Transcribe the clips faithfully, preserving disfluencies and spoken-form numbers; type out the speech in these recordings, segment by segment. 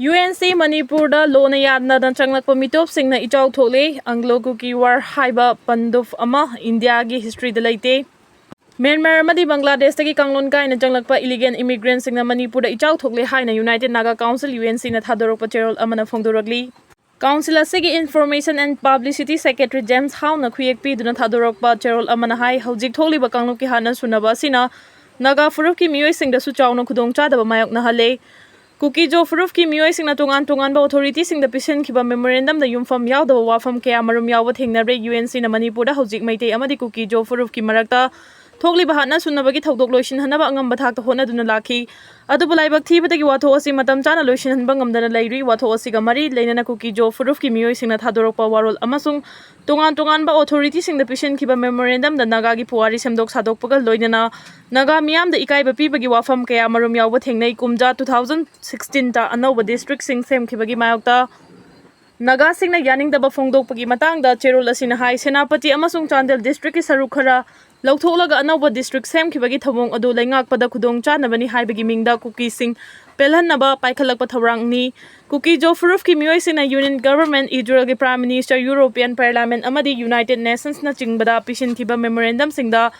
U N C ꯃꯅꯤꯄꯨꯔꯗ ꯂꯣꯟꯅ ꯌꯥꯗꯅ ꯆꯪꯂꯛꯄ ꯃꯤꯇꯣꯞꯁꯤꯡꯅ ꯏꯆꯥꯎ ꯊꯣꯛꯂꯦ꯫ ꯑꯪꯒ꯭ꯂꯣ ꯀꯨꯀꯤ ꯋꯥꯔ ꯍꯥꯏꯕ ꯄꯟꯗꯨꯞ ꯑꯃ ꯏꯟꯗꯤꯌꯥꯒꯤ ꯍꯤꯁꯇ꯭ꯔꯤꯗ ꯂꯩꯇꯦ꯫ ꯃ꯭ꯌꯥꯟꯃꯥꯔ ꯑꯃꯗꯤ ꯕꯪꯒ꯭ꯂꯥꯗꯦꯁꯇꯒꯤ ꯀꯥꯡꯂꯣꯟ ꯀꯥꯏꯅ ꯆꯪꯂꯛꯄ ꯏꯂꯤꯒꯦꯜ ꯏꯃꯤꯒ꯭ꯔꯦꯟꯁꯤꯡꯅ ꯃꯅꯤꯄꯨꯔꯗ ꯏꯆꯥꯎ ꯊꯣꯛꯂꯦ ꯍꯥꯏꯅ united Naga council, U N ꯁꯤꯅ ꯊꯥꯗꯣꯔꯛꯄ ꯆꯦꯔꯣꯜ ꯑꯃꯅ ꯐꯣꯡꯗꯣꯔꯛꯂꯤ꯫ ꯀꯥꯎꯟꯁꯤꯜ ꯑꯁꯤꯒꯤ information and publicity secretary James ꯍꯥꯎꯅ ꯈꯨꯌꯦꯛ ꯄꯤꯗꯨꯅ ꯊꯥꯗꯣꯔꯛꯄ ꯆꯦꯔꯣꯜ ꯑꯃꯅ ꯍꯥꯏ, ꯍꯧꯖꯤꯛ ꯊꯣꯛꯂꯤꯕ ꯀꯥꯡꯂꯨꯞꯀꯤ ꯍꯥꯠꯅ ꯁꯨꯅꯕ ꯑꯁꯤꯅ ꯅꯥꯒꯥ ꯐꯨꯔꯨꯞꯀꯤ ꯃꯤꯑꯣꯏꯁꯤꯡꯗꯁꯨ ꯆꯥꯎꯅ ꯈꯨꯗꯣꯡꯆꯥꯗꯕ ꯃꯥꯌꯣꯛꯅꯍꯜꯂꯦ꯫ ꯀꯨꯀꯤꯖꯣ ꯐꯨꯔꯨꯞꯀꯤ ꯃꯤꯑꯣꯏꯁꯤꯡꯅ ꯇꯣꯉꯥꯟ ꯇꯣꯉꯥꯟꯕ ꯑꯣꯊꯣꯔꯤꯇꯤꯁꯤꯡꯗ ꯄꯤꯁꯤꯟꯈꯤꯕ ꯃꯦꯃꯣꯔꯦꯟꯗꯝꯗ ꯌꯨꯝꯐꯝ ꯌꯥꯎꯗꯕ ꯋꯥꯐꯝ ꯀꯌꯥ ꯃꯔꯨꯝ ꯌꯥꯎꯕ ꯊꯦꯡꯅꯔꯦ꯫ ꯌꯨ ꯑꯦꯟ ꯁꯤꯅ ꯃꯅꯤꯄꯨꯔꯗ ꯍꯧꯖꯤꯛ ꯃꯩꯇꯩ ꯑꯃꯗꯤ ꯀꯨꯀꯤꯖꯣ ꯐꯨꯔꯨꯞꯀꯤ ꯃꯔꯛꯇ ꯊꯣꯛꯂꯤꯕ ꯍꯥꯠꯅ ꯁꯨꯅꯕꯒꯤ ꯊꯧꯗꯣꯛ ꯂꯣꯏꯁꯤꯟꯍꯟꯅꯕ ꯑꯉꯝꯕ ꯊꯥꯛꯇ ꯍꯣꯠꯅꯗꯨꯅ ꯂꯥꯛꯈꯤ꯫ ꯑꯗꯨꯕꯨ ꯂꯥꯏꯕꯛ ꯊꯤꯕꯗꯒꯤ ꯋꯥꯊꯣꯛ ꯑꯁꯤ ꯃꯇꯝ ꯆꯥꯅ ꯂꯣꯏꯁꯤꯟꯍꯟꯕ ꯉꯝꯗꯅ ꯂꯩꯔꯤ꯫ ꯋꯥꯊꯣꯛ ꯑꯁꯤꯒ ꯃꯔꯤ ꯂꯩꯅꯅ ꯀꯨꯀꯤꯖꯣ ꯐꯨꯔꯨꯞꯀꯤ ꯃꯤꯑꯣꯏꯁꯤꯡꯅ ꯊꯥꯗꯣꯔꯛꯄ ꯋꯥꯔꯣꯜ ꯑꯃꯁꯨꯡ ꯇꯣꯉꯥꯟ ꯇꯣꯉꯥꯟꯕ ꯑꯣꯊꯣꯔꯤꯇꯤꯁꯤꯡꯗ ꯄꯤꯁꯤꯟꯈꯤꯕ ꯃꯦꯃꯣꯔꯦꯟꯗꯝꯗ ꯅꯥꯒꯥꯒꯤ ꯄꯨꯋꯥꯔꯤ ꯁꯦꯝꯗꯣꯛ ꯁꯥꯗꯣꯛꯄꯒ ꯂꯣꯏꯅꯅ ꯅꯥꯒꯥ ꯃꯤꯌꯥꯝꯗ ꯏꯀꯥꯏꯕ ꯄꯤꯕꯒꯤ ꯋꯥꯐꯝ ꯀꯌꯥ ꯃꯔꯨꯝ ꯌꯥꯎꯕ ꯊꯦꯡꯅꯩ꯫ ꯀꯨꯝꯖꯥ ꯇꯨ ꯊꯥꯎꯖꯟ ꯁꯤꯛꯁꯇꯤꯟꯗ ꯑꯅꯧꯕ ꯗꯤꯁꯇ꯭ꯔꯤꯛꯁꯤꯡ ꯁꯦꯝꯈꯤꯕꯒꯤ ꯃꯥꯌꯣꯛꯇ ꯅꯥꯒꯥꯁꯤꯡꯅ ꯌꯥꯅꯤꯡꯗꯕ ꯐꯣꯡꯗꯣꯛꯄꯒꯤ ꯃꯇꯥꯡꯗ ꯆꯦꯔꯣꯜ ꯑꯁꯤꯅ ꯍꯥꯏ, ꯁꯦꯅꯥꯄꯇꯤ ꯑꯃꯁꯨꯡ ꯆꯥꯟꯗꯦꯜ ꯗꯤꯁꯇ꯭ꯔꯤꯛꯀꯤ ꯁꯔꯨꯛ ꯈꯔ ꯂꯧꯊꯣꯛꯂꯒ ꯑꯅꯧꯕ ꯗꯤꯁꯇ꯭ꯔꯤꯛ ꯁꯦꯝꯈꯤꯕꯒꯤ ꯊꯧꯑꯣꯡ ꯑꯗꯨ ꯂꯩꯉꯥꯛꯄꯗ ꯈꯨꯗꯣꯡ ꯆꯥꯅꯕꯅꯤ ꯍꯥꯏꯕꯒꯤ ꯃꯤꯡꯗ ꯀꯨꯀꯤꯁꯤꯡ ꯄꯦꯜꯍꯟꯅꯕ ꯄꯥꯏꯈꯠꯂꯛꯄ ꯊꯧꯔꯥꯡꯅꯤ꯫ ꯀꯨꯀꯤꯖꯣ ꯐꯨꯔꯨꯞꯀꯤ ꯃꯤꯑꯣꯏꯁꯤꯡꯅ ꯌꯨꯅꯤꯌꯟ ꯒꯚꯔꯟꯃꯦꯟꯠ, ꯏꯖꯔꯦꯜꯒꯤ ꯄ꯭ꯔꯥꯏꯝ ꯃꯤꯅꯤꯁꯇꯔ, ꯌꯨꯔꯣꯄꯤꯌꯟ ꯄꯥꯔꯂꯤꯌꯥꯃꯦꯟꯠ ꯑꯃꯗꯤ ꯌꯨꯅꯥꯏꯇꯦꯗ ꯅꯦꯁꯟꯁꯅꯆꯤꯡꯕꯗ ꯄꯤꯁꯤꯟꯈꯤꯕ ꯃꯦꯃꯣꯔꯦꯟꯗꯝꯁꯤꯡꯗ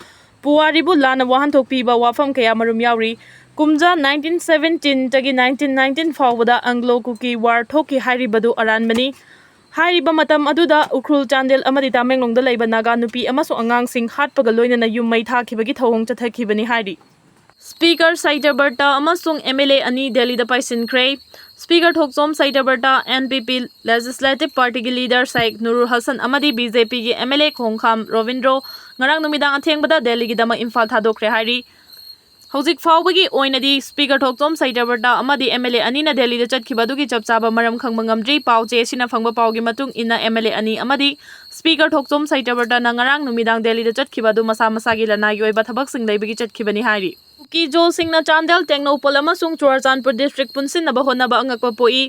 ꯄꯨꯋꯥꯔꯤꯕꯨ ꯂꯥꯟꯅ ꯋꯥꯍꯟꯊꯣꯛ ꯄꯤꯕ ꯋꯥꯐꯝ ꯀꯌꯥ ꯃꯔꯨꯝ ꯌꯥꯎꯔꯤ꯫ ꯀꯨꯝꯖꯥ ꯅꯥꯏꯟꯇꯤꯟ ꯁꯕꯦꯟꯇꯤꯟꯗꯒꯤ ꯅꯥꯏꯟꯇꯤꯟ ꯅꯥꯏꯟꯇꯤꯟ ꯐꯥꯎꯕꯗ ꯑꯪꯒ꯭ꯂꯣ ꯀꯨꯀꯤ ꯋꯥꯔ ꯊꯣꯛꯈꯤ ꯍꯥꯏꯔꯤꯕꯗꯨ ꯑꯔꯥꯟꯕꯅꯤ꯫ ꯍꯥꯏꯔꯤꯕ ꯃꯇꯝ ꯑꯗꯨꯗ ꯎꯈ꯭ꯔꯨꯜ, ꯆꯥꯟꯗꯦꯜ ꯑꯃꯗꯤ ꯇꯃꯦꯡꯂꯣꯡꯗ ꯂꯩꯕ ꯅꯥꯒꯥ ꯅꯨꯄꯤ ꯑꯃꯁꯨꯡ ꯑꯉꯥꯡꯁꯤꯡ ꯍꯥꯠꯄꯒ ꯂꯣꯏꯅꯅ ꯌꯨꯝ ꯃꯩ ꯊꯥꯈꯤꯕꯒꯤ ꯊꯧꯑꯣꯡ ꯆꯠꯊꯈꯤꯕꯅꯤ ꯍꯥꯏꯔꯤ꯫ ꯁ꯭ꯄꯤꯀꯔ ꯁꯩꯇꯕ꯭ꯔꯇ ꯑꯃꯁꯨꯡ ꯑꯦꯝ ꯑꯦꯜ ꯑꯦ ꯑꯅꯤ ꯗꯦꯜꯂꯤꯗ ꯄꯥꯏꯁꯤꯟꯈ꯭ꯔꯦ꯫ ꯁ꯭ꯄꯤꯀꯔ ꯊꯣꯛꯆꯣꯝ ꯁꯩꯇꯕ꯭ꯔꯇ, ꯑꯦꯟ ꯄꯤ ꯄꯤ ꯂꯦꯖꯤꯁꯂꯦꯇꯤꯚ ꯄꯥꯔꯇꯤꯒꯤ ꯂꯤꯗꯔ ꯁꯥꯏꯛ ꯅꯨꯔꯨꯜ ꯍꯁꯟ ꯑꯃꯗꯤ ꯕꯤ ꯖꯦ ꯄꯤꯒꯤ ꯑꯦꯝ ꯑꯦꯜ ꯑꯦ ꯈꯣꯡꯈꯥꯝ ꯔꯣꯕꯤꯟꯗ꯭ꯔꯣ ꯉꯔꯥꯡ ꯅꯨꯃꯤꯗꯥꯡ ꯑꯊꯦꯡꯕꯗ ꯗꯦꯜꯂꯤꯒꯤꯗꯃꯛ ꯏꯝꯐꯥꯜ ꯊꯥꯗꯣꯛꯈ꯭ꯔꯦ ꯍꯥꯏꯔꯤ꯫ ꯍꯧꯖꯤꯛ ꯐꯥꯎꯕꯒꯤ ꯑꯣꯏꯅꯗꯤ ꯁ꯭ꯄꯤꯀꯔ ꯊꯣꯛꯆꯣꯝ ꯁꯩꯇꯕ꯭ꯔꯇ ꯑꯃꯗꯤ ꯑꯦꯝ ꯑꯦꯜ ꯑꯦ ꯑꯅꯤꯅ ꯗꯦꯜꯂꯤꯗ ꯆꯠꯈꯤꯕ ꯑꯗꯨꯒꯤ ꯆꯞ ꯆꯥꯕ ꯃꯔꯝ ꯈꯪꯕ ꯉꯝꯗ꯭ꯔꯤ꯫ ꯄꯥꯎ ꯆꯦ ꯑꯁꯤꯅ ꯐꯪꯕ ꯄꯥꯎꯒꯤ ꯃꯇꯨꯡ ꯏꯟꯅ, ꯑꯦꯝ ꯑꯦꯜ ꯑꯦ ꯑꯅꯤ ꯑꯃꯗꯤ ꯁ꯭ꯄꯤꯀꯔ ꯊꯣꯛꯆꯣꯝ ꯁꯩꯇꯕ꯭ꯔꯇꯅ ꯉꯔꯥꯡ ꯅꯨꯃꯤꯗꯥꯡ ꯗꯦꯜꯂꯤꯗ ꯆꯠꯈꯤꯕ ꯑꯗꯨ ꯃꯁꯥ ꯃꯁꯥꯒꯤ ꯂꯅꯥꯏꯒꯤ ꯑꯣꯏꯕ ꯊꯕꯛꯁꯤꯡ ꯂꯩꯕꯒꯤ ꯆꯠꯈꯤꯕꯅꯤ ꯍꯥꯏꯔꯤ꯫ ꯀꯨꯀꯤꯖꯣꯁꯤꯡꯅ ꯆꯥꯟꯗꯦꯜ, ꯇꯦꯡꯅꯧꯄꯜ ꯑꯃꯁꯨꯡ ꯆꯨꯔꯆꯥꯟꯄꯨꯔ ꯗꯤꯁꯇ꯭ꯔꯤꯛ ꯄꯨꯟꯁꯤꯟꯅꯕ ꯍꯣꯠꯅꯕ ꯑꯉꯛꯄ ꯄꯣꯛꯏ꯫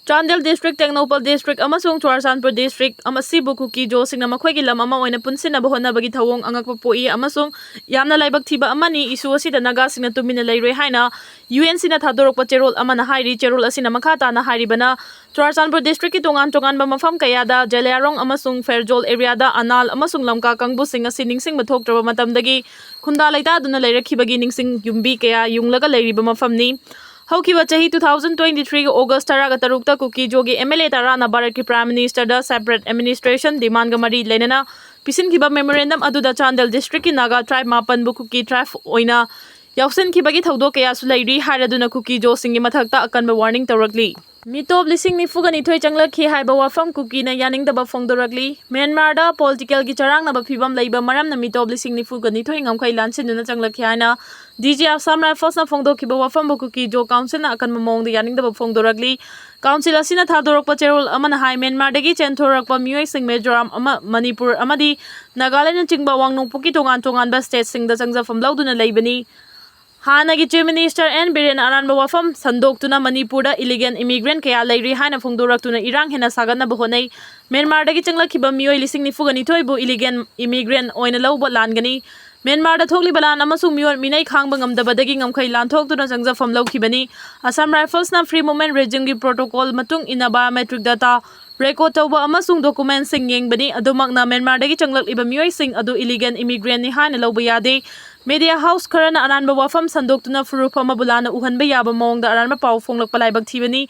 ꯆꯥꯟꯗꯦꯜ ꯗꯤꯁꯇ꯭ꯔꯤꯛ, ꯇꯦꯡꯅꯧꯄꯜ ꯗꯤꯁꯇ꯭ꯔꯤꯛ ꯑꯃꯁꯨꯡ ꯆꯨꯔꯥꯆꯥꯟꯄꯨꯔ ꯗꯤꯁꯇ꯭ꯔꯤꯛ ꯑꯃ ꯑꯁꯤꯕꯨ ꯀꯨꯀꯤ-ꯖꯣꯁꯤꯡꯅ ꯃꯈꯣꯏꯒꯤ ꯂꯝ ꯑꯃ ꯑꯣꯏꯅ ꯄꯨꯟꯁꯤꯟꯅꯕ ꯍꯣꯠꯅꯕꯒꯤ ꯊꯧꯑꯣꯡ ꯑꯉꯛꯄ ꯄꯣꯛꯏ ꯑꯃꯁꯨꯡ ꯌꯥꯝꯅ ꯂꯥꯏꯕꯛ ꯊꯤꯕ ꯑꯃꯅꯤ꯫ ꯏꯁꯨ ꯑꯁꯤꯗ ꯅꯥꯒꯥꯁꯤꯡꯅ ꯇꯨꯃꯤꯟꯅ ꯂꯩꯔꯣꯏ ꯍꯥꯏꯅ ꯌꯨ ꯑꯦꯟ ꯁꯤꯅ ꯊꯥꯗꯣꯔꯛꯄ ꯆꯦꯔꯣꯜ ꯑꯃꯅ ꯍꯥꯏꯔꯤ꯫ ꯆꯦꯔꯣꯜ ꯑꯁꯤꯅ ꯃꯈꯥ ꯇꯥꯅ ꯍꯥꯏꯔꯤꯕꯅ, ꯆꯨꯔꯥꯆꯥꯟꯄꯨꯔ ꯗꯤꯁꯇ꯭ꯔꯤꯛꯀꯤ ꯇꯣꯉꯥꯟ ꯇꯣꯉꯥꯟꯕ ꯃꯐꯝ ꯀꯌꯥꯗ, ꯖꯦꯂꯤꯌꯥꯡꯔꯣꯡ ꯑꯃꯁꯨꯡ ꯐꯦꯔꯖꯣꯜ ꯑꯦꯔꯤꯌꯥꯗ ꯑꯅꯥꯜ ꯑꯃꯁꯨꯡ ꯂꯝꯀꯥ ꯀꯥꯡꯕꯨꯁꯤꯡ ꯑꯁꯤ ꯅꯤꯡꯁꯤꯡꯕ ꯊꯣꯛꯇ꯭ꯔꯕ ꯃꯇꯝꯗꯒꯤ ꯈꯨꯟꯗꯥ ꯂꯩꯇꯥꯗꯨꯅ ꯂꯩꯔꯛꯈꯤꯕꯒꯤ ꯅꯤꯡꯁꯤꯡ ꯌꯨꯝꯕꯤ ꯀꯌꯥ ꯌꯨꯡꯂꯒ ꯂꯩꯔꯤꯕ ꯃꯐꯝꯅꯤ꯫ ꯍꯧꯈꯤꯕ ꯆꯍꯤ two thousand twenty-three August ꯇꯔꯥꯒ ꯇꯔꯨꯛꯇ ꯀꯨꯀꯤ-ꯖꯣꯒꯤ M L A ꯇꯔꯥꯅ ꯚꯥꯔꯠꯀꯤ Prime Minister ꯗ separate administration demandꯒ ꯃꯔꯤ ꯂꯩꯅꯅ ꯄꯤꯁꯤꯟꯈꯤꯕ memorandum ꯑꯗꯨꯗ ꯆꯥꯟꯗꯦꯜ ꯗꯤꯁꯇ꯭ꯔꯤꯛꯀꯤ ꯅꯥꯒꯥ tribe ꯃꯥꯄꯟꯕꯨ ꯀꯨꯀꯤ tribe ꯑꯣꯏꯅ ꯌꯥꯎꯁꯤꯟꯈꯤꯕꯒꯤ ꯊꯧꯗꯣꯛ ꯀꯌꯥꯁꯨ ꯂꯩꯔꯤ ꯍꯥꯏꯔꯗꯨꯅ ꯀꯨꯀꯤ-ꯖꯣꯁꯤꯡꯒꯤ ꯃꯊꯛꯇ ꯑꯀꯟꯕ warning ꯇꯧꯔꯛꯂꯤ꯫ ꯃꯤꯇꯣꯞ ꯂꯤꯁꯤꯡ ꯅꯤꯐꯨꯒ ꯅꯤꯊꯣꯏ ꯆꯪꯂꯛꯈꯤ ꯍꯥꯏꯕ ꯋꯥꯐꯝ ꯀꯨꯀꯤꯅ ꯌꯥꯅꯤꯡꯗꯕ ꯐꯣꯡꯗꯣꯔꯛꯂꯤ꯫ ꯃ꯭ꯌꯥꯟꯃꯥꯔꯗ political ꯒꯤ ꯆꯔꯥꯡꯅꯕ ꯐꯤꯕꯝ ꯂꯩꯕ ꯃꯔꯝꯅ ꯃꯤꯇꯣꯞ ꯂꯤꯁꯤꯡ ꯅꯤꯐꯨꯒ ꯅꯤꯊꯣꯏ ꯉꯝꯈꯩ ꯂꯥꯟꯁꯤꯟꯗꯨꯅ ꯆꯪꯂꯛꯈꯤ ꯍꯥꯏꯅ D G Assam Rifles ꯅ ꯐꯣꯡꯗꯣꯛꯈꯤꯕ ꯋꯥꯐꯝꯕꯨ ꯀꯨꯀꯤ-ꯖꯣ council ꯅ ꯑꯀꯟꯕ ꯃꯑꯣꯡꯗ ꯌꯥꯅꯤꯡꯗꯕ ꯐꯣꯡꯗꯣꯔꯛꯂꯤ꯫ Council ꯑꯁꯤꯅ ꯊꯥꯗꯣꯔꯛꯄ ꯆꯦꯔꯣꯜ ꯑꯃꯅ ꯍꯥꯏ, ꯃ꯭ꯌꯥꯟꯃꯥꯔꯗꯒꯤ ꯆꯦꯟꯊꯣꯔꯛꯄ ꯃꯤꯑꯣꯏꯁꯤꯡ ꯃꯤꯖꯣꯔꯥꯝ ꯑꯃ, ꯃꯅꯤꯄꯨꯔ ꯑꯃꯗꯤ ꯅꯥꯒꯥꯂꯦꯟꯅꯆꯤꯡꯕ ꯋꯥꯡꯅꯣꯡꯄꯣꯛꯀꯤ ꯇꯣꯉꯥꯟ ꯇꯣꯉꯥꯟꯕ state ꯁꯤꯡꯗ ꯆꯪꯖꯐꯝ ꯂꯧꯗꯨꯅ ꯂꯩꯕꯅꯤ꯫ ꯍꯥꯟꯅꯒꯤ Chief Minister N Biren ꯑꯔꯥꯟꯕ ꯋꯥꯐꯝ ꯁꯟꯗꯣꯛꯇꯨꯅ ꯃꯅꯤꯄꯨꯔꯗ illegal immigrant ꯀꯌꯥ ꯂꯩꯔꯤ ꯍꯥꯏꯅ ꯐꯣꯡꯗꯣꯔꯛꯇꯨꯅ ꯏꯔꯥꯡ ꯍꯦꯟꯅ ꯁꯥꯒꯠꯅꯕ ꯍꯣꯠꯅꯩ꯫ ꯃ꯭ꯌꯥꯟꯃꯥꯔꯗꯒꯤ ꯆꯪꯂꯛꯈꯤꯕ ꯃꯤꯑꯣꯏ ꯂꯤꯁꯤꯡ ꯅꯤꯐꯨꯒ ꯅꯤꯊꯣꯏꯕꯨ illegal immigrant ꯑꯣꯏꯅ ꯂꯧꯕ ꯂꯥꯟꯒꯅꯤ꯫ ꯃ꯭ꯌꯥꯟꯃꯥꯔꯗ ꯊꯣꯛꯂꯤꯕ ꯂꯥꯟ ꯑꯃꯁꯨꯡ ꯃꯤꯑꯣꯠ ꯃꯤꯅꯩ ꯈꯥꯡꯕ ꯉꯝꯗꯕꯗꯒꯤ ꯉꯝꯈꯩ ꯂꯥꯟꯊꯣꯛꯇꯨꯅ ꯆꯪꯖꯐꯝ ꯂꯧꯈꯤꯕꯅꯤ꯫ Assam Rifles ꯅ Free Movement Regime ꯒꯤ protocol ꯃꯇꯨꯡ ꯏꯟꯅ biometric data record ꯇꯧꯕ ꯑꯃꯁꯨꯡ document ꯁꯤꯡ ꯌꯦꯡꯕꯅꯤ꯫ ꯑꯗꯨꯃꯛꯅ ꯃ꯭ꯌꯥꯟꯃꯥꯔꯗꯒꯤ ꯆꯪꯂꯛꯂꯤꯕ ꯃꯤꯑꯣꯏꯁꯤꯡ ꯑꯗꯨ illegal immigrant ꯅꯤ ꯍꯥꯏꯅ ꯂꯧꯕ ꯌꯥꯗꯦ꯫ Media house ꯈꯔꯅ ꯑꯔꯥꯟꯕ ꯋꯥꯐꯝ ꯁꯟꯗꯣꯛꯇꯨꯅ ꯐꯨꯔꯨꯞ ꯑꯃꯕꯨ ꯂꯥꯟꯅ ꯎꯍꯟꯕ ꯌꯥꯕ ꯃꯑꯣꯡꯗ ꯑꯔꯥꯟꯕ ꯄꯥꯎ ꯐꯣꯡꯂꯛꯄ ꯂꯥꯏꯕꯛ ꯊꯤꯕꯅꯤ꯫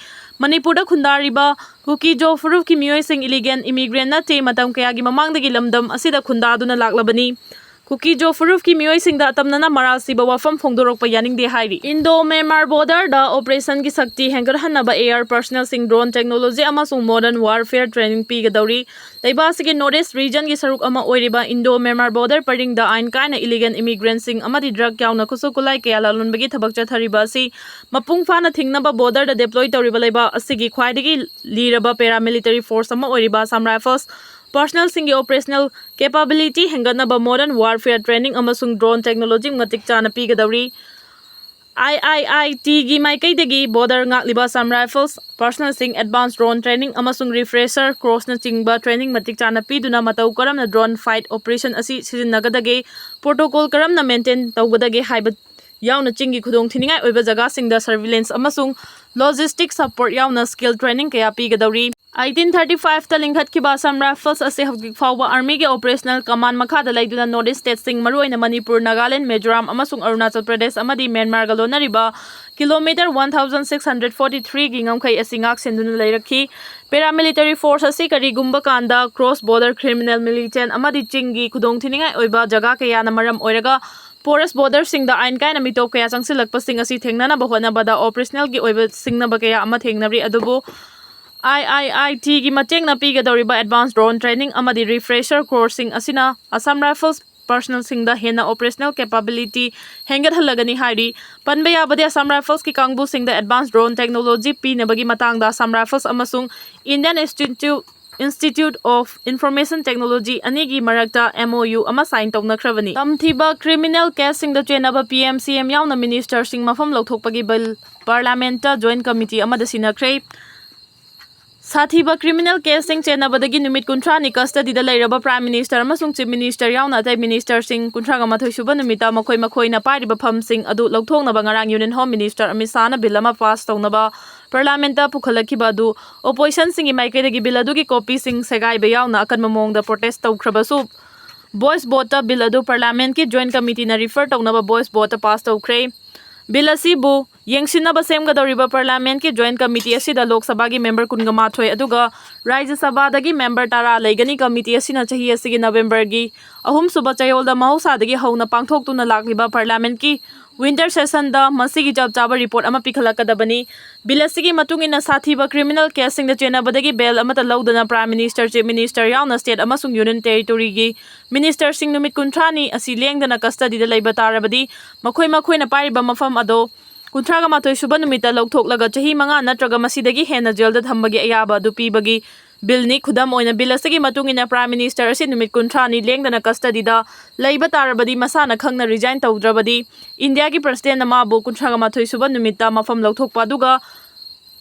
ꯃꯅꯤꯄꯨꯔꯗ ꯈꯨꯟꯗꯥꯔꯤꯕ ꯀꯨꯀꯤ-ꯖꯣ ꯐꯨꯔꯨꯞꯀꯤ ꯃꯤꯑꯣꯏꯁꯤꯡ illegal immigrant ꯅꯠꯇꯦ꯫ ꯃꯇꯝ ꯀꯌꯥꯒꯤ ꯃꯃꯥꯡꯗꯒꯤ ꯂꯝꯗꯝ ꯑꯁꯤꯗ ꯈꯨꯟꯗꯥꯗꯨꯅ ꯂꯥꯛꯂꯕꯅꯤ꯫ ꯀꯨꯀꯤ-ꯖꯣ ꯐꯨꯔꯨꯞꯀꯤ ꯃꯤꯑꯣꯏꯁꯤꯡꯗ ꯑꯇꯝꯅꯅ ꯃꯔꯥꯜ ꯁꯤꯕ ꯋꯥꯐꯝ ꯐꯣꯡꯗꯣꯔꯛꯄ ꯌꯥꯅꯤꯡꯗꯦ ꯍꯥꯏꯔꯤ꯫ Indo Myanmar border ꯗ operation ꯒꯤ ꯁꯛꯇꯤ ꯍꯦꯟꯒꯠꯍꯟꯅꯕ air personnel ꯁꯤꯡ drone technology ꯑꯃꯁꯨꯡ modern warfare training ꯄꯤꯒꯗꯧꯔꯤ꯫ ꯂꯩꯕꯥꯛ ꯑꯁꯤꯒꯤ North East region ꯒꯤ ꯁꯔꯨꯛ ꯑꯃ ꯑꯣꯏꯔꯤꯕ Indo Myanmar border ꯄꯔꯤꯡꯗ ꯑꯥꯏꯟ ꯀꯥꯏꯅ illegal immigrant ꯁꯤꯡ ꯑꯃꯗꯤ drug ꯌꯥꯎꯅ ꯈꯨꯠꯁꯨ ꯈꯨꯠꯂꯥꯏ ꯀꯌꯥ ꯂꯥꯂꯣꯟꯕꯒꯤ ꯊꯕꯛ ꯆꯠꯊꯔꯤꯕ ꯑꯁꯤ ꯃꯄꯨꯡ ꯐꯥꯅ ꯊꯤꯡꯅꯕ border ꯗ deploy ꯇꯧꯔꯤꯕ ꯂꯩꯕꯥꯛ ꯑꯁꯤꯒꯤ ꯈ꯭ꯋꯥꯏꯗꯒꯤ ꯂꯤꯔꯕ paramilitary force ꯑꯃ ꯑꯣꯏꯔꯤꯕ Assam Rifles personnel ꯁꯤꯡꯒꯤ operational capability ꯍꯦꯟꯒꯠꯅꯕ modern warfare training ꯑꯃꯁꯨꯡ drone technology ꯃꯇꯤꯛ ꯆꯥꯅ ꯄꯤꯒꯗꯧꯔꯤ꯫ ꯑꯥꯏ ꯑꯥꯏ ꯑꯥꯏ ꯇꯤꯒꯤ ꯃꯥꯏꯀꯩꯗꯒꯤ border ꯉꯥꯛꯂꯤꯕ Assam Rifles personnelꯁꯤꯡ advance drone training ꯑꯃꯁꯨꯡ refresher courseꯅꯆꯤꯡꯕ training ꯃꯇꯤꯛ ꯆꯥꯅ ꯄꯤꯗꯨꯅ ꯃꯇꯧ ꯀꯔꯝꯅ drone fight operation ꯑꯁꯤ ꯁꯤꯖꯤꯟꯅꯒꯗꯒꯦ, protocol ꯀꯔꯝꯅ maintain ꯇꯧꯒꯗꯒꯦ ꯍꯥꯏꯕ ꯌꯥꯎꯅ ꯆꯤꯡꯒꯤ ꯈꯨꯗꯣꯡꯊꯤꯅꯤꯡꯉꯥꯏ ꯑꯣꯏꯕ ꯖꯒꯥꯁꯤꯡꯗ surveillance ꯑꯃꯁꯨꯡ logistic support ꯌꯥꯎꯅ skill training ꯀꯌꯥ ꯄꯤꯒꯗꯧꯔꯤ꯫ ꯑꯩꯇꯤꯟ ꯊꯥꯔꯇꯤ ꯐꯥꯏꯚꯇ ꯂꯤꯡꯈꯠꯈꯤꯕ Assam Rifles ꯑꯁꯤ ꯍꯧꯖꯤꯛ ꯐꯥꯎꯕ Armyꯒꯤ operational command ꯃꯈꯥꯗ ꯂꯩꯗꯨꯅ North East stateꯁꯤꯡ, ꯃꯔꯨꯑꯣꯏꯅ ꯃꯅꯤꯄꯨꯔ, ꯅꯥꯒꯥꯂꯦꯟ, ꯃꯤꯖꯣꯔꯥꯝ ꯑꯃꯁꯨꯡ ꯑꯔꯨꯅꯥꯆꯜ ꯄ꯭ꯔꯗꯦꯁ ꯑꯃꯗꯤ ꯃ꯭ꯌꯥꯟꯃꯥꯔꯒ ꯂꯣꯟꯅꯔꯤꯕ kilometre one thousand six hundred forty threeꯒꯤ ꯉꯝꯈꯩ ꯑꯁꯤ ꯉꯥꯛ ꯁꯦꯟꯗꯨꯅ ꯂꯩꯔꯛꯈꯤ꯫ Paramilitary force ꯑꯁꯤ ꯀꯔꯤꯒꯨꯝꯕ ꯀꯥꯟꯗ cross border criminal, militant ꯑꯃꯗꯤ ꯆꯤꯡꯒꯤ ꯈꯨꯗꯣꯡꯊꯤꯅꯤꯡꯉꯥꯏ ꯑꯣꯏꯕ ꯖꯒꯥ ꯀꯌꯥꯅ ꯃꯔꯝ ꯑꯣꯏꯔꯒ porous borderꯁꯤꯡꯗ ꯑꯥꯏꯟ ꯀꯥꯏꯅ ꯃꯤꯇꯣꯞ ꯀꯌꯥ ꯆꯪꯁꯤꯜꯂꯛꯄꯁꯤꯡ ꯑꯁꯤ ꯊꯦꯡꯅꯅꯕ ꯍꯣꯠꯅꯕꯗ operationalꯒꯤ ꯑꯣꯏꯕ ꯁꯤꯡꯅꯕ ꯀꯌꯥ ꯑꯃ ꯊꯦꯡꯅꯔꯤ꯫ ꯑꯗꯨꯕꯨ ꯑꯥꯏ ꯑꯥꯏ ꯑꯥꯏ ꯇꯤꯒꯤ ꯃꯇꯦꯡꯅ ꯄꯤꯒꯗꯧꯔꯤꯕ advance drone training ꯑꯃꯗꯤ refresher courseꯁꯤꯡ ꯑꯁꯤꯅ Assam Rifles personnelꯁꯤꯡꯗ ꯍꯦꯟꯅ operational capability ꯍꯦꯟꯒꯠꯍꯜꯂꯒꯅꯤ ꯍꯥꯏꯔꯤ꯫ ꯄꯟꯕ ꯌꯥꯕꯗꯤ, Assam Riflesꯀꯤ ꯀꯥꯡꯕꯨꯁꯤꯡꯗ advance drone technology ꯄꯤꯅꯕꯒꯤ ꯃꯇꯥꯡꯗ Assam Rifles ꯑꯃꯁꯨꯡ Indian Institute, Institute of Information Technology ꯑꯅꯤꯒꯤ ꯃꯔꯛꯇ M O U ꯑꯃ sign ꯇꯧꯅꯈ꯭ꯔꯕꯅꯤ꯫ ꯇꯝꯊꯤꯕ criminal caseꯁꯤꯡꯗ ꯆꯦꯟꯅꯕ P M C M ꯌꯥꯎꯅ ministerꯁꯤꯡ ꯃꯐꯝ ꯂꯧꯊꯣꯛꯄꯒꯤ bill parliamentꯇ joint committee ꯑꯃꯗ ꯁꯤꯟꯅꯈ꯭ꯔꯦ꯫ ꯁꯥꯊꯤꯕ criminal caseꯁꯤꯡ ꯆꯦꯟꯅꯕꯗꯒꯤ ꯅꯨꯃꯤꯠ ꯀꯨꯟꯊ꯭ꯔꯥꯅꯤ custodyꯗ ꯂꯩꯔꯕ Prime Minister ꯑꯃꯁꯨꯡ Chief Minister ꯌꯥꯎꯅ ꯑꯇꯩ ministerꯁꯤꯡ ꯀꯨꯟꯊ꯭ꯔꯥꯒ ꯃꯥꯊꯣꯏ ꯁꯨꯕ ꯅꯨꯃꯤꯠꯇ ꯃꯈꯣꯏ ꯃꯈꯣꯏꯅ ꯄꯥꯏꯔꯤꯕ ꯐꯝꯁꯤꯡ ꯑꯗꯨ ꯂꯧꯊꯣꯛꯅꯕ ꯉꯔꯥꯡ Union Home Minister Amit ꯁꯥꯍꯅ bill ꯑꯃ pass ꯇꯧꯅꯕ parliamentꯇ ꯄꯨꯈꯠꯂꯛꯈꯤꯕ ꯑꯗꯨ oppositionꯁꯤꯡꯒꯤ ꯃꯥꯏꯀꯩꯗꯒꯤ bill ꯑꯗꯨꯒꯤ copyꯁꯤꯡ ꯁꯦꯒꯥꯏꯕ ꯌꯥꯎꯅ ꯑꯀꯟꯕ ꯃꯑꯣꯡꯗ protest ꯇꯧꯈ꯭ꯔꯕꯁꯨ, voice voteꯇ bill ꯑꯗꯨ parliamentꯀꯤ joint committeeꯅ refer ꯇꯧꯅꯕ voice voteꯇ pass ꯇꯧꯈ꯭ꯔꯦ꯫ Bill ꯑꯁꯤꯕꯨ ꯌꯦꯡꯁꯤꯟꯅꯕ ꯁꯦꯝꯒꯗꯧꯔꯤꯕ parliamentꯀꯤ joint committee ꯑꯁꯤꯗ ꯂꯣꯛ ꯁꯚꯥꯒꯤ member ꯀꯨꯟꯒ ꯃꯥꯊꯣꯏ ꯑꯗꯨꯒ ꯔꯥꯖ꯭ꯌ ꯁꯚꯥꯗꯒꯤ member ꯇꯔꯥ ꯂꯩꯒꯅꯤ꯫ Committee ꯑꯁꯤꯅ ꯆꯍꯤ ꯑꯁꯤꯒꯤ Novemberꯒꯤ ꯑꯍꯨꯝꯁꯨꯕ ꯆꯌꯣꯜꯗ ꯃꯍꯧꯁꯥꯗꯒꯤ ꯍꯧꯅ ꯄꯥꯡꯊꯣꯛꯇꯨꯅ ꯂꯥꯛꯂꯤꯕ parliamentꯀꯤ winter sessionꯗ ꯃꯁꯤꯒꯤ ꯆꯞ ꯆꯥꯕ report ꯑꯃ ꯄꯤꯈꯠꯂꯛꯀꯗꯕꯅꯤ꯫ Bill ꯑꯁꯤꯒꯤ ꯃꯇꯨꯡ ꯏꯟꯅ, ꯁꯥꯊꯤꯕ criminal caseꯁꯤꯡꯗ ꯆꯦꯟꯅꯕꯗꯒꯤ bail ꯑꯃꯠꯇ ꯂꯧꯗꯅ Prime Minister, Chief Minister ꯌꯥꯎꯅ state ꯑꯃꯁꯨꯡ Union Territoryꯒꯤ ministerꯁꯤꯡ ꯅꯨꯃꯤꯠ ꯀꯨꯟꯊ꯭ꯔꯥꯅꯤ ꯑꯁꯤ ꯂꯦꯡꯗꯅ custodyꯗ ꯂꯩꯕ ꯇꯥꯔꯕꯗꯤ, ꯃꯈꯣꯏ ꯃꯈꯣꯏꯅ ꯄꯥꯏꯔꯤꯕ ꯃꯐꯝ ꯑꯗꯣ ꯀꯨꯟꯊ꯭ꯔꯥꯒ ꯃꯥꯊꯣꯏ ꯁꯨꯕ ꯅꯨꯃꯤꯠꯇ ꯂꯧꯊꯣꯛꯂꯒ ꯆꯍꯤ ꯃꯉꯥ ꯅꯠꯇ꯭ꯔꯒ ꯃꯁꯤꯗꯒꯤ ꯍꯦꯟꯅ jailꯗ ꯊꯝꯕꯒꯤ ꯑꯌꯥꯕ ꯑꯗꯨ ꯄꯤꯕꯒꯤ ꯕꯤꯜꯅꯤ꯫ ꯈꯨꯗꯝ ꯑꯣꯏꯅ, ꯕꯤꯜ ꯑꯁꯤꯒꯤ ꯃꯇꯨꯡ ꯏꯟꯅ Prime Minister ꯑꯁꯤ ꯅꯨꯃꯤꯠ ꯀꯨꯟꯊ꯭ꯔꯥꯅꯤ ꯂꯦꯡꯗꯅ custodyꯗ ꯂꯩꯕ ꯇꯥꯔꯕꯗꯤ, ꯃꯁꯥꯅ ꯈꯪꯅ resign ꯇꯧꯗ꯭ꯔꯕꯗꯤ, ꯏꯟꯗꯤꯌꯥꯒꯤ Presidentꯅ ꯃꯥꯕꯨ ꯀꯨꯟꯊ꯭ꯔꯥꯃꯥꯊꯣꯏ ꯁꯨꯕ ꯅꯨꯃꯤꯠꯇ ꯃꯐꯝ ꯂꯧꯊꯣꯛꯄ, ꯑꯗꯨꯒ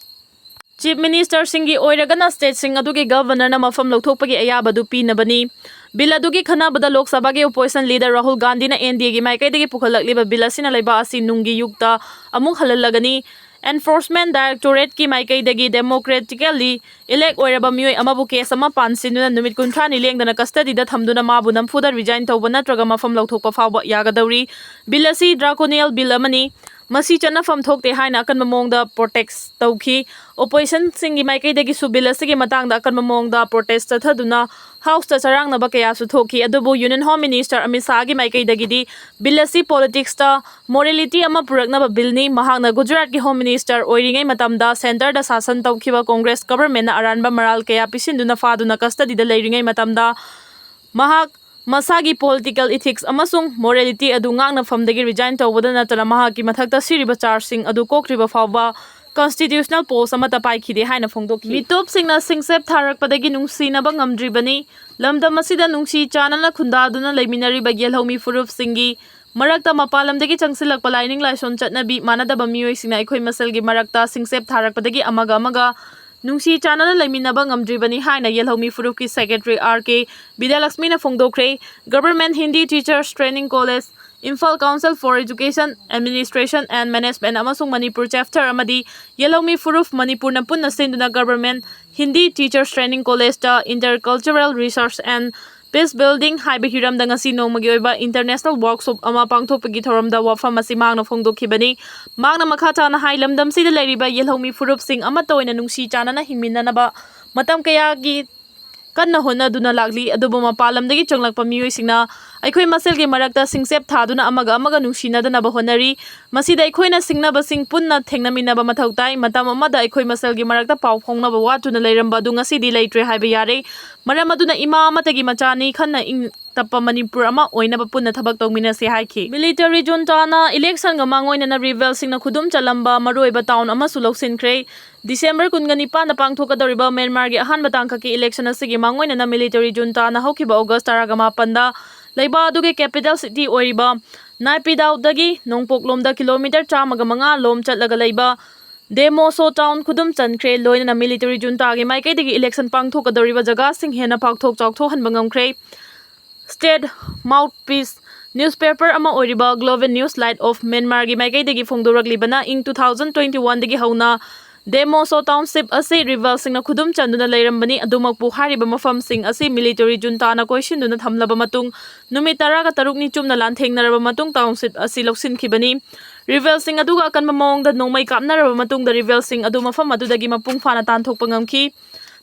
Chief Ministerꯁꯤꯡꯒꯤ ꯑꯣꯏꯔꯒꯅ stateꯁꯤꯡ ꯑꯗꯨꯒꯤ Governorꯅ ꯃꯐꯝ ꯂꯧꯊꯣꯛꯄꯒꯤ ꯑꯌꯥꯕꯗꯨ ꯄꯤꯅꯕꯅꯤ꯫ ꯕꯤꯜ ꯑꯗꯨꯒꯤ ꯈꯟꯅꯕꯗ ꯂꯣꯛ ꯁꯚꯥꯒꯤ opposition leader ꯔꯥꯍꯨꯜ ꯒꯥꯟꯙꯤꯅ NDAꯒꯤ ꯃꯥꯏꯀꯩꯗꯒꯤ ꯄꯨꯈꯠꯂꯛꯂꯤꯕ ꯕꯤꯜ ꯑꯁꯤꯅ ꯂꯩꯕꯥꯛ ꯑꯁꯤ ꯅꯨꯡꯒꯤ ꯌꯨꯒꯇ ꯑꯃꯨꯛ ꯍꯜꯍꯜꯂꯒꯅꯤ꯫ Enforcement Directorateꯀꯤ ꯃꯥꯏꯀꯩꯗꯒꯤ democratically elect ꯑꯣꯏꯔꯕ ꯃꯤꯑꯣꯏ ꯑꯃꯕꯨ case ꯑꯃ ꯄꯥꯟꯁꯤꯟꯗꯨꯅ ꯅꯨꯃꯤꯠ ꯀꯨꯟꯊ꯭ꯔꯥꯅꯤ ꯂꯦꯡꯗꯅ custodyꯗ ꯊꯝꯗꯨꯅ ꯃꯥꯕꯨ ꯅꯝꯐꯨꯗ resign ꯇꯧꯕ ꯅꯠꯇ꯭ꯔꯒ ꯃꯐꯝ ꯂꯧꯊꯣꯛꯄ ꯐꯥꯎꯕ ꯌꯥꯒꯗꯧꯔꯤ꯫ ꯕꯤꯜ ꯑꯁꯤ draconian ꯕꯤꯜ ꯑꯃꯅꯤ꯫ ꯃꯁꯤ ꯆꯠꯅꯐꯝ ꯊꯣꯛꯇꯦ ꯍꯥꯏꯅ ꯑꯀꯟꯕ ꯃꯑꯣꯡꯗ protest ꯇꯧꯈꯤ꯫ Oppositionꯁꯤꯡꯒꯤ ꯃꯥꯏꯀꯩꯗꯒꯤꯁꯨ ꯕꯤꯜ ꯑꯁꯤꯒꯤ ꯃꯇꯥꯡꯗ ꯑꯀꯟꯕ ꯃꯑꯣꯡꯗ protest ꯆꯠꯊꯗꯨꯅ Houseꯇ ꯆꯔꯥꯡꯅꯕ ꯀꯌꯥꯁꯨ ꯊꯣꯛꯈꯤ꯫ ꯑꯗꯨꯕꯨ Union Home Minister ꯑꯃꯤꯠ ꯁꯥꯍꯒꯤ ꯃꯥꯏꯀꯩꯗꯒꯤꯗꯤ ꯕꯤꯜ ꯑꯁꯤ politicsꯇ morality ꯑꯃ ꯄꯨꯔꯛꯅꯕ ꯕꯤꯜꯅꯤ꯫ ꯃꯍꯥꯛꯅ ꯒꯨꯖꯔꯥꯠꯀꯤ Home Minister ꯑꯣꯏꯔꯤꯉꯩ ꯃꯇꯝꯗ centreꯗ ꯁꯥꯁꯟ ꯇꯧꯈꯤꯕ Congress governmentꯅ ꯑꯔꯥꯟꯕ ꯃꯔꯥꯜ ꯀꯌꯥ ꯄꯤꯁꯤꯟꯗꯨꯅ ꯐꯥꯗꯨꯅ custodyꯗ ꯂꯩꯔꯤꯉꯩ ꯃꯇꯝꯗ ꯃꯍꯥꯛ ꯃꯁꯥꯒꯤ political ethics ꯑꯃꯁꯨꯡ morality ꯑꯗꯨ ꯉꯥꯛꯅꯐꯝꯗꯒꯤ resign ꯇꯧꯕꯗ ꯅꯠꯇꯅ ꯃꯍꯥꯛꯀꯤ ꯃꯊꯛꯇ ꯁꯤꯔꯤꯕ chargeꯁꯤꯡ ꯑꯗꯨ ꯀꯣꯛꯇ꯭ꯔꯤꯕ ꯐꯥꯎꯕ constitutional post ꯑꯃꯠꯇ ꯄꯥꯏꯈꯤꯗꯦ ꯍꯥꯏꯅ ꯐꯣꯡꯗꯣꯛꯈꯤ꯫ ꯃꯤꯇꯣꯞꯁꯤꯡꯅ ꯁꯤꯡꯆꯞ ꯊꯥꯔꯛꯄꯗꯒꯤ ꯅꯨꯡꯁꯤꯅꯕ ꯉꯝꯗ꯭ꯔꯤꯕꯅꯤ꯫ ꯂꯝꯗꯝ ꯑꯁꯤꯗ ꯅꯨꯡꯁꯤ ꯆꯥꯟꯅꯅ ꯈꯨꯟꯗꯥꯗꯨꯅ ꯂꯩꯃꯤꯟꯅꯔꯤꯕ ꯌꯦꯜꯍꯧꯃꯤ ꯐꯨꯔꯨꯞꯁꯤꯡꯒꯤ ꯃꯔꯛꯇ ꯃꯄꯥꯟ ꯂꯝꯗꯒꯤ ꯆꯪꯁꯤꯜꯂꯛꯄ ꯂꯥꯏꯅꯤꯡ ꯂꯥꯏꯁꯣꯟ ꯆꯠꯅꯕꯤ ꯃꯥꯟꯅꯗꯕ ꯃꯤꯑꯣꯏꯁꯤꯡꯅ ꯑꯩꯈꯣꯏ ꯃꯁꯦꯜꯒꯤ ꯃꯔꯛꯇ ꯁꯤꯡꯆꯞ ꯊꯥꯔꯛꯄꯗꯒꯤ ꯑꯃꯒ ꯑꯃꯒ ꯅꯨꯡꯁꯤ ꯆꯥꯟꯅꯅ ꯂꯩꯃꯤꯟꯅꯕ ꯉꯝꯗ꯭ꯔꯤꯕꯅꯤ ꯍꯥꯏꯅ ꯌꯦꯜꯍꯧꯃꯤ ꯐꯨꯔꯨꯞꯀꯤ Secretary R K ꯕꯤꯗ꯭ꯌꯥꯂꯛꯁꯃꯤꯅ ꯐꯣꯡꯗꯣꯛꯈ꯭ꯔꯦ꯫ Government Hindi Teachers Training College, Imphal Council for Education, Administration and Management ꯑꯃꯁꯨꯡ ꯃꯅꯤꯄꯨꯔ chapter ꯑꯃꯗꯤ ꯌꯦꯜꯍꯧꯃꯤ ꯐꯨꯔꯨꯞ ꯃꯅꯤꯄꯨꯔꯅ ꯄꯨꯟꯅ ꯁꯤꯟꯗꯨꯅ Government Hindi Teachers Training Collegeꯇ Intercultural Research and Peace Building ꯍꯥꯏꯕ ꯍꯤꯔꯝꯗ ꯉꯁꯤ ꯅꯣꯡꯃꯒꯤ ꯑꯣꯏꯕ international workshop ꯑꯃ ꯄꯥꯡꯊꯣꯛꯄꯒꯤ ꯊꯧꯔꯝꯗ ꯋꯥꯐꯝ ꯑꯁꯤ ꯃꯍꯥꯛꯅ ꯐꯣꯡꯗꯣꯛꯈꯤꯕꯅꯤ꯫ ꯃꯍꯥꯛꯅ ꯃꯈꯥ ꯇꯥꯅ ꯍꯥꯏ, ꯂꯝꯗꯝꯁꯤꯗ ꯂꯩꯔꯤꯕ ꯌꯦꯜꯍꯧꯃꯤ ꯐꯨꯔꯨꯞꯁꯤꯡ ꯑꯃꯠꯇ ꯑꯣꯏꯅ ꯅꯨꯡꯁꯤ ꯆꯥꯟꯅꯅ ꯍꯤꯡꯃꯤꯟꯅꯅꯕ ꯃꯇꯝ ꯀꯌꯥꯒꯤ ꯀꯟꯅ ꯍꯣꯠꯅꯗꯨꯅ ꯂꯥꯛꯂꯤ꯫ ꯑꯗꯨꯕꯨ ꯃꯄꯥꯟ ꯂꯝꯗꯒꯤ ꯆꯪꯂꯛꯄ ꯃꯤꯑꯣꯏꯁꯤꯡꯅ ꯑꯩꯈꯣꯏ ꯃꯁꯦꯜꯒꯤ ꯃꯔꯛꯇ ꯁꯤꯡꯆꯦꯞ ꯊꯥꯗꯨꯅ ꯑꯃꯒ ꯑꯃꯒ ꯅꯨꯡꯁꯤꯅꯗꯅꯕ ꯍꯣꯠꯅꯔꯤ꯫ ꯃꯁꯤꯗ ꯑꯩꯈꯣꯏꯅ ꯁꯤꯡꯅꯕꯁꯤꯡ ꯄꯨꯟꯅ ꯊꯦꯡꯅꯃꯤꯟꯅꯕ ꯃꯊꯧ ꯇꯥꯏ꯫ ꯃꯇꯝ ꯑꯃꯗ ꯑꯩꯈꯣꯏ ꯃꯁꯦꯜꯒꯤ ꯃꯔꯛꯇ ꯄꯥꯎ ꯐꯥꯎꯅꯕ ꯋꯥꯠꯇꯨꯅ ꯂꯩꯔꯝꯕ ꯑꯗꯨ ꯉꯁꯤꯗꯤ ꯂꯩꯇ꯭ꯔꯦ ꯍꯥꯏꯕ ꯌꯥꯔꯦ꯫ ꯃꯔꯝ ꯑꯗꯨꯅ ꯏꯃꯥ ꯑꯃꯠꯇꯒꯤ ꯃꯆꯥꯅꯤ, ꯈꯟꯅ ꯏꯪ-, ꯇꯞꯄ ꯃꯅꯤꯄꯨꯔ ꯑꯃ ꯑꯣꯏꯅꯕ ꯄꯨꯟꯅ ꯊꯕꯛ ꯇꯧꯃꯤꯟꯅꯁꯤ ꯍꯥꯏꯈꯤ꯫ Military juntaꯅ electionꯒ ꯃꯥꯡꯑꯣꯏꯅꯅ revalsingꯅ ꯈꯨꯗꯨꯝ ꯆꯜꯂꯝꯕ ꯃꯔꯨꯑꯣꯏꯕ town ꯑꯃꯁꯨ ꯂꯧꯁꯤꯟꯈ꯭ꯔꯦ꯫ December ꯀꯨꯟꯒ ꯅꯤꯄꯥꯟꯗ ꯄꯥꯡꯊꯣꯛꯀꯗꯧꯔꯤꯕ ꯃ꯭ꯌꯥꯟꯃꯥꯔꯒꯤ ꯑꯍꯥꯟꯕ ꯇꯥꯡꯀꯛꯀꯤ election ꯑꯁꯤꯒꯤ ꯃꯥꯡꯑꯣꯏꯅꯅ military juntaꯅ ꯍꯧꯈꯤꯕ August ꯇꯔꯥꯒ ꯃꯥꯄꯟꯗ ꯂꯩꯕꯥꯛ ꯑꯗꯨꯒꯤ capital city ꯑꯣꯏꯔꯤꯕ ꯅꯥꯏꯄꯤꯗꯥꯎꯗꯒꯤ ꯅꯣꯡꯄꯣꯛꯂꯣꯝꯗ kilometre ꯆꯥꯝꯃꯒ ꯃꯉꯥ ꯂꯣꯝ ꯆꯠꯂꯒ ꯂꯩꯕ ꯗꯦꯃꯣꯁꯣ town ꯈꯨꯗꯨꯝ ꯆꯟꯈ꯭ꯔꯦ꯫ ꯂꯣꯏꯅꯅ military juntaꯒꯤ ꯃꯥꯏꯀꯩꯗꯒꯤ election ꯄꯥꯡꯊꯣꯛꯀꯗꯧꯔꯤꯕ ꯖꯒꯥꯁꯤꯡ ꯍꯦꯟꯅ ꯄꯥꯛꯊꯣꯛ ꯆꯥꯎꯊꯣꯛꯍꯟꯕ ꯉꯝꯈ꯭ꯔꯦ꯫ State mouthpiece newspaper ꯑꯃ ꯑꯣꯏꯔꯤꯕ Global News Light of Myanmarꯒꯤ ꯃꯥꯏꯀꯩꯗꯒꯤ ꯐꯣꯡꯗꯣꯔꯛꯂꯤꯕꯅ, ꯏꯪ two thousand twenty oneꯗꯒꯤ ꯍꯧꯅ ꯗꯦꯃꯣꯁꯣ township ꯑꯁꯤ revalsingꯅ ꯈꯨꯗꯨꯝ ꯆꯟꯗꯨꯅ ꯂꯩꯔꯝꯕꯅꯤ꯫ ꯑꯗꯨꯃꯛꯄꯨ ꯍꯥꯏꯔꯤꯕ ꯃꯐꯝꯁꯤꯡ ꯑꯁꯤ military juntaꯅ ꯀꯣꯏꯁꯤꯟꯗꯨꯅ ꯊꯝꯂꯕ ꯃꯇꯨꯡ, ꯅꯨꯃꯤꯠ ꯇꯔꯥꯒ ꯇꯔꯨꯛꯅꯤ ꯆꯨꯝꯅ ꯂꯥꯟꯊꯦꯡꯅꯔꯕ ꯃꯇꯨꯡ township ꯑꯁꯤ ꯂꯧꯁꯤꯟꯈꯤꯕꯅꯤ꯫ Revalsing ꯑꯗꯨꯒ ꯑꯀꯟꯕ ꯃꯑꯣꯡꯗ ꯅꯣꯡꯃꯩ ꯀꯥꯞꯅꯔꯕ ꯃꯇꯨꯡꯗ revalsing ꯑꯗꯨ ꯃꯐꯝ ꯑꯗꯨꯗꯒꯤ ꯃꯄꯨꯡ ꯐꯥꯅ ꯇꯥꯟꯊꯣꯛꯄ ꯉꯝꯈꯤ꯫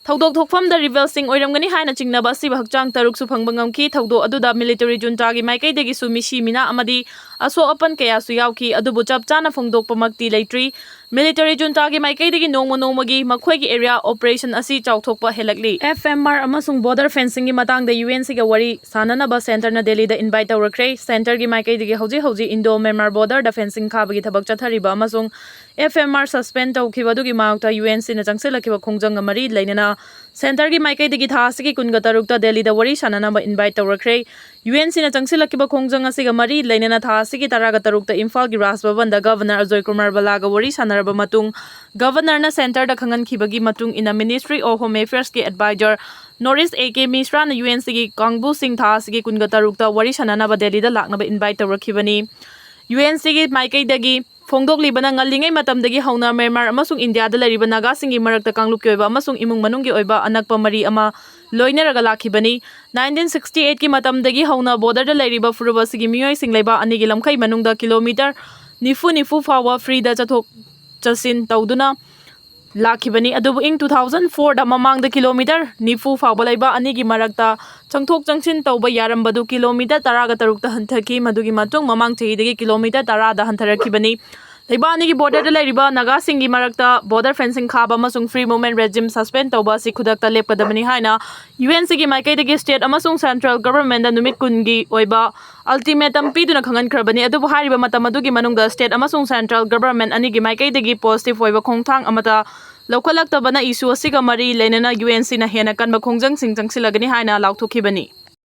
ꯊꯧꯗꯣꯛ ꯊꯣꯛꯐꯝꯗ revalsing ꯑꯣꯏꯔꯝꯒꯅꯤ ꯍꯥꯏꯅ ꯆꯤꯡꯅꯕ ꯑꯁꯤꯕ ꯍꯛꯆꯥꯡ ꯇꯔꯨꯛꯁꯨ ꯐꯪꯕ ꯉꯝꯈꯤ꯫ ꯊꯧꯗꯣꯛ ꯑꯗꯨꯗ military juntaꯒꯤ ꯃꯥꯏꯀꯩꯗꯒꯤꯁꯨ ꯃꯤꯁꯤ ꯃꯤꯅꯥ ꯑꯃꯗꯤ ꯑꯁꯣꯛ ꯑꯄꯟ ꯀꯌꯥꯁꯨ ꯌꯥꯎꯈꯤ, ꯑꯗꯨꯕꯨ ꯆꯞ ꯆꯥꯅ ꯐꯣꯡꯗꯣꯛꯄꯃꯛꯇꯤ ꯂꯩꯇ꯭ꯔꯤ꯫ Military juntaꯒꯤ ꯃꯥꯏꯀꯩꯗꯒꯤ ꯅꯣꯡꯃ ꯅꯣꯡꯃꯒꯤ ꯃꯈꯣꯏꯒꯤ area operation ꯑꯁꯤ ꯆꯥꯎꯊꯣꯛꯄ ꯍꯦꯜꯂꯛꯂꯤ꯫ FMR ꯑꯃꯁꯨꯡ border fencingꯒꯤ ꯃꯇꯥꯡꯗ UNCꯒ ꯋꯥꯔꯤ ꯁꯥꯅꯅꯕ centreꯅ ꯗꯦꯜꯂꯤꯗ invite ꯇꯧꯔꯛꯈ꯭ꯔꯦ꯫ Centreꯒꯤ ꯃꯥꯏꯀꯩꯗꯒꯤ ꯍꯧꯖꯤꯛ ꯍꯧꯖꯤꯛ Indo Myanmar borderꯗ fencing ꯈꯥꯕꯒꯤ ꯊꯕꯛ ꯆꯠꯊꯔꯤꯕ ꯑꯃꯁꯨꯡ FMR suspend ꯇꯧꯈꯤꯕ ꯑꯗꯨꯒꯤ ꯃꯥꯌꯣꯛꯇ UNCꯅ ꯆꯪꯁꯤꯜꯂꯛꯈꯤꯕ ꯈꯣꯡꯖꯪꯒ ꯃꯔꯤ ꯂꯩꯅꯅ centreꯒꯤ ꯃꯥꯏꯀꯩꯗꯒꯤ ꯊꯥ ꯑꯁꯤꯒꯤ ꯀꯨꯟꯒ ꯇꯔꯨꯛꯇ ꯗꯦꯜꯂꯤꯗ ꯋꯥꯔꯤ ꯁꯥꯅꯅꯕ invite ꯇꯧꯔꯛꯈ꯭ꯔꯦ꯫ UNCꯅ ꯆꯪꯁꯤꯜꯂꯛꯈꯤꯕ ꯈꯣꯡꯖꯪ ꯑꯁꯤꯒ ꯃꯔꯤ ꯂꯩꯅꯅ ꯊꯥ ꯑꯁꯤꯒꯤ ꯇꯔꯥꯒ ꯇꯔꯨꯛꯇ ꯏꯝꯐꯥꯜꯒꯤ ꯔꯥꯖ ꯚꯕꯟꯗ Governor ꯑꯖꯣꯏ ꯀꯨꯃꯥꯔ ꯕꯂꯥꯒ ꯋꯥꯔꯤ ꯁꯥꯅꯔꯕ ꯃꯇꯨꯡ, Governorꯅ centreꯗ ꯈꯪꯍꯟꯈꯤꯕꯒꯤ ꯃꯇꯨꯡ ꯏꯟꯅ Ministry of Home Affairsꯀꯤ advisor Norris A K Mishraꯅ UNCꯒꯤ ꯀꯥꯡꯕꯨꯁꯤꯡ ꯊꯥ ꯑꯁꯤꯒꯤ ꯀꯨꯟꯒ ꯇꯔꯨꯛꯇ ꯋꯥꯔꯤ ꯁꯥꯅꯅꯕ ꯗꯦꯜꯂꯤꯗ ꯂꯥꯛꯅꯕ invite ꯇꯧꯔꯛꯈꯤꯕꯅꯤ꯫ UNCꯒꯤ ꯃꯥꯏꯀꯩꯗꯒꯤ ꯐꯣꯡꯗꯣꯛꯂꯤꯕꯅ, ꯉꯜꯂꯤꯉꯩ ꯃꯇꯝꯗꯒꯤ ꯍꯧꯅ ꯃ꯭ꯌꯥꯟꯃꯥꯔ ꯑꯃꯁꯨꯡ ꯏꯟꯗꯤꯌꯥꯗ ꯂꯩꯔꯤꯕ ꯅꯥꯒꯥꯁꯤꯡꯒꯤ ꯃꯔꯛꯇ ꯀꯥꯡꯂꯨꯞꯀꯤ ꯑꯣꯏꯕ ꯑꯃꯁꯨꯡ ꯏꯃꯨꯡ ꯃꯅꯨꯡꯒꯤ ꯑꯣꯏꯕ ꯑꯅꯛꯄ ꯃꯔꯤ ꯑꯃ ꯂꯣꯏꯅꯔꯒ ꯂꯥꯛꯈꯤꯕꯅꯤ꯫ Nineteen sixty eightꯀꯤ ꯃꯇꯝꯗꯒꯤ ꯍꯧꯅ borderꯗ ꯂꯩꯔꯤꯕ ꯐꯨꯔꯨꯞ ꯑꯁꯤꯒꯤ ꯃꯤꯑꯣꯏꯁꯤꯡ ꯂꯩꯕꯥꯛ ꯑꯅꯤꯒꯤ ꯂꯝꯈꯩ ꯃꯅꯨꯡꯗ kilometre ꯅꯤꯐꯨ ꯅꯤꯐꯨ ꯐꯥꯎꯕ freeꯗ ꯆꯠꯊꯣꯛ ꯆꯠꯁꯤꯟ ꯇꯧꯗꯨꯅ ꯂꯥꯛꯈꯤꯕꯅꯤ꯫ ꯑꯗꯨꯕꯨ ꯏꯪ two thousand fourꯗ ꯃꯃꯥꯡꯗ kilometre ꯅꯤꯐꯨ ꯐꯥꯎꯕ ꯂꯩꯕꯥꯛ ꯑꯅꯤꯒꯤ ꯃꯔꯛꯇ ꯆꯪꯊꯣꯛ ꯆꯪꯁꯤꯟ ꯇꯧꯕ ꯌꯥꯔꯝꯕꯗꯨ kilometre ꯇꯔꯥꯒ ꯇꯔꯨꯛꯇ ꯍꯟꯊꯈꯤ꯫ ꯃꯗꯨꯒꯤ ꯃꯇꯨꯡ ꯃꯃꯥꯡ ꯆꯍꯤꯗꯒꯤ kilometre ꯇꯔꯥꯗ ꯍꯟꯊꯔꯛꯈꯤꯕꯅꯤ꯫ ꯂꯩꯕꯥꯛ ꯑꯅꯤꯒꯤ ꯕꯣꯔꯗꯔꯗ ꯂꯩꯔꯤꯕ ꯅꯥꯒꯥꯁꯤꯡꯒꯤ ꯃꯔꯛꯇ ꯕꯣꯔꯗꯔ ꯐꯦꯟꯁꯤꯡ ꯈꯥꯕ ꯑꯃꯁꯨꯡ ꯐ꯭ꯔꯤ ꯃꯨꯚꯃꯦꯟ ꯔꯦꯖꯤꯝ ꯁꯁꯄꯦꯟ ꯇꯧꯕ ꯑꯁꯤ ꯈꯨꯗꯛꯇ ꯂꯦꯞꯀꯗꯕꯅꯤ ꯍꯥꯏꯅ ꯌꯨ ꯑꯦꯟ ꯁꯤꯒꯤ ꯃꯥꯏꯀꯩꯗꯒꯤ ꯁ꯭ꯇꯦꯠ ꯑꯃꯁꯨꯡ ꯁꯦꯟꯇ꯭ꯔꯦꯜ ꯒꯚꯔꯟꯃꯦꯟꯠꯇ ꯅꯨꯃꯤꯠ ꯀꯨꯟꯒꯤ ꯑꯣꯏꯕ ꯑꯜꯇꯤꯃꯦꯇꯝ ꯄꯤꯗꯨꯅ ꯈꯪꯍꯟꯈ꯭ꯔꯕꯅꯤ꯫ ꯑꯗꯨꯕꯨ ꯍꯥꯏꯔꯤꯕ ꯃꯇꯝ ꯑꯗꯨꯒꯤ ꯃꯅꯨꯡꯗ ꯁ꯭ꯇꯦꯠ ꯑꯃꯁꯨꯡ ꯁꯦꯟꯇ꯭ꯔꯦꯜ ꯒꯚꯔꯟꯃꯦꯟꯠ ꯑꯅꯤꯒꯤ ꯃꯥꯏꯀꯩꯗꯒꯤ ꯄꯣꯖꯤꯇꯤꯚ ꯑꯣꯏꯕ ꯈꯣꯡꯊꯥꯡ ꯑꯃꯠꯇ ꯂꯧꯈꯠꯂꯛꯇꯕꯅ ꯏꯁꯨ ꯑꯁꯤꯒ ꯃꯔꯤ ꯂꯩꯅꯅ ꯌꯨ ꯑꯦꯟ ꯁꯤꯅ ꯍꯦꯟꯅ ꯀꯟꯕ ꯈꯣꯡꯖꯪꯁꯤꯡ ꯆꯪꯁꯤꯜꯂꯒꯅꯤ ꯍꯥꯏꯅ ꯂꯥꯎꯊꯣꯛꯈꯤꯕꯅꯤ꯫